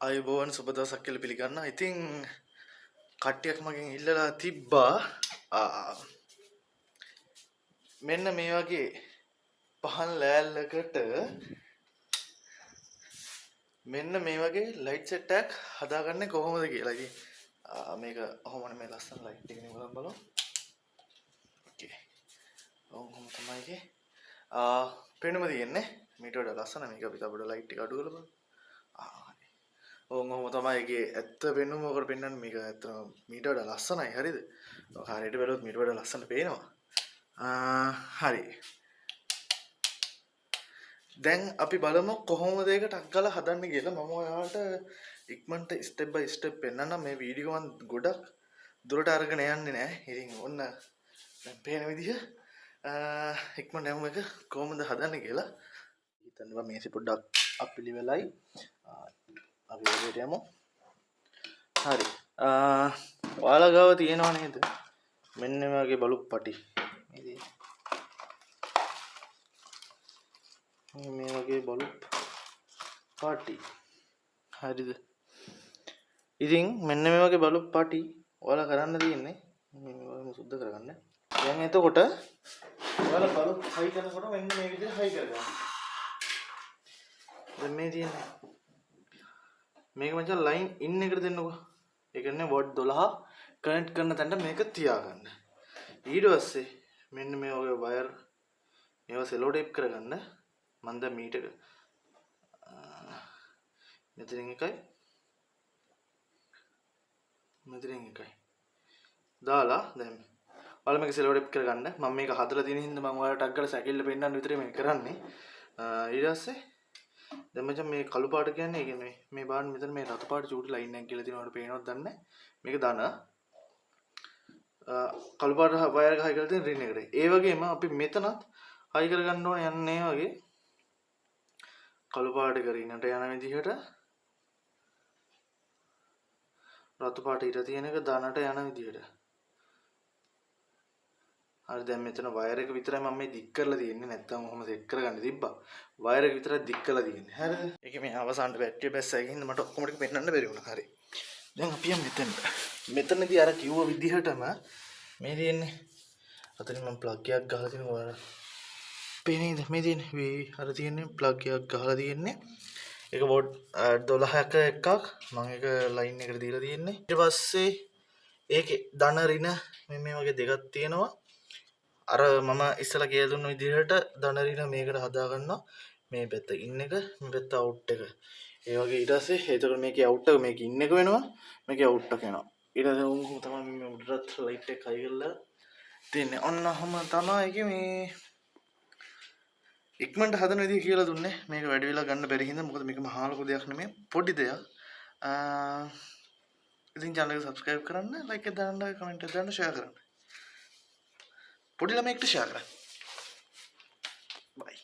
ආයුබෝවන්, සුබ දවසක් කියලා පිළිගන්නවා. ඉතින් කට්ටියක් මගෙන් ඉල්ලලා තිබ්බා මෙන්න මේ වගේ පහන් ලෑල්ලකට මෙන්න මේ වගේ ලයිට් සෙට් එකක් හදාගන්නේ කොහොමද කියලා. ඉතින් මේක ඔහොම මේ ලස්සන ලයිට් එක නේ, බලන්න බලමු. ඕකේ. ඔහොම තමයි ඒකේ පෙනුම තියෙන්නේ. මීට වඩා ලස්සන මේක. අපි තව පොඩ ලයිට් එක අඩු කරලා බලමු. හරි. ඔව්, ඔහොම තමයි ඒකේ ඇත්ත පෙනුම ඔකට පෙන්වන්නේ. මේක ඇත්තටම මීට වඩා ලස්සනයි, හරිද? ඔක හරියට බැලුවොත් මීට වඩා ලස්සන පේනවා. හරි. දැන් අපි බලමු කොහොමද ඒක ටක් ගාලා හදන්නේ කියලා. මම ඔයාලට ඉක්මනට ස්ටෙප් බයි ස්ටෙප් පෙන්නන්නම්. මේ වීඩියෝ මම ගොඩක් දුරට අරගෙන යන්නේ නෑ. ඉතින් ඔන්න දැන් පේන විදිහ ඉක්මනට යමු එක කොහොමද හදන්නේ කියලා. හිතන්න මේසෙ පොඩ්ඩක් අපිලිවෙලයි. අපි වැඩේට යමු. හරි. ඔයාලා ගාව තියෙනව නේද? මෙන්න මේ වගේ බලුප් පටි. මේ තියෙන්නේ. මේ වගේ බලුප් පටි. හරිද? ඉතින් මෙන්න මේ වගේ බලුප් පටි ඔයාලා කරන්න තියෙන්නේ මේ වගේම සුද්ධ කරගන්න. දැන් එතකොට ඔයාලා බලුප් හයි කරනකොට මෙන්න මේ විදිහට හයි කරගන්න. දැන් මේ තියෙන්නේ මේක මචං ලයින් ඉන් එකට දෙන්නකෝ. ඒ කියන්නේ what 12 connect කරන තැනට මේක තියාගන්න. ඊට පස්සේ මෙන්න මේ වගේ වයර් මේවා සෙලෝ ටේප් කරගන්න. මං දැන් මීටර මෙතනින් එකයි මෙතනින් එකයි දාලා දැන් ඔයාලා මේක සෙලෝ ටේප් කරගන්න. මම මේක හදලා තියෙන හින්දා මං ඔයාලට ටක් ගාලා සැකිල්ල පෙන්නන්න විතරයි මේක කරන්නේ. ඊට පස්සේ දැන් මචං මේ කළු පාට කියන්නේ, ඒ කියන්නේ මේ බලන්න මෙතන මේ රතු පාට චූටි ලයින් එකක් කියලා තියෙනවා, ඔයාලට පේනවද දන්නේ නැහැ. මේක ධන, කළු පාට වයර් එක හයි කරලා තියෙන ඍණ එකට. ඒ වගේම අපි මෙතනත් හයි කරගන්න ඕනේ යන්නේ වගේ කළු පාට එක ඍණට යන විදිහට, රතු පාට ඉර තියෙන එක ධනට යන විදිහට. හරි, දැන් මෙතන වයර් එක විතරයි මම මේ දික් කරලා තියෙන්නේ, නැත්තම් ඔහොම සෙට් කරගන්න තිබ්බා. වයර් එක විතරයි දික් කරලා තියෙන්නේ. හරිද? ඒකේ මේ අවසානට බැටරිය බැස්සා. ඒකින්ද මට ඔක්කොම ටික පෙන්වන්න බැරි වුණා. හරි. දැන් අපි යමු මෙතනට. මෙතනදී අර කිව්ව විදිහටම මේ තියෙන්නේ. අතනින් මම ප්ලග් එකක් ගහලා තියෙනවා ඔයාලා. පේනේද? මේ තියෙන්නේ. මේ අර තියෙන්නේ ප්ලග් එකක් ගහලා තියෙන්නේ. ඒක what 12ක එකක්. මම ඒක ලයින් එකට දීලා තියෙන්නේ. ඊට පස්සේ ඒකේ ධන ඍණ මේ මේ වගේ දෙකක් තියෙනවා. අර මම ඉස්සලා කියලා දුන්න විදිහට ධන ඍණ මේකට හදා ගන්නවා. මේ පැත්ත ඉන් එක, මේ පැත්ත අවුට් එක. ඒ වගේ ඊට පස්සේ එතකොට මේකේ අවුට් එක මේකේ ඉන් එක වෙනවා. මේකේ අවුට් එක වෙනවා. ඊට පස්සේ ඔහොම තමයි මේ උඩටත් ලයිට් එක හයි කරලා තියෙන්නේ. ඔන්න ඔහොම තමයි ඒකේ මේ ඉක්මනට හදන විදිහ කියලා දුන්නේ. මේක වැඩි වෙලා ගන්න බැරි හින්දා, මොකද මේක මහා ලොකු දෙයක් නෙමෙයි, පොඩි දෙයක්. ඉතින් channel එක subscribe කරන්න, like එක දාන්න, comment එකක් දාන්න, share කරන්න. පොඩි ළමයෙක්ට ෂෙයා කරන්න. බයි.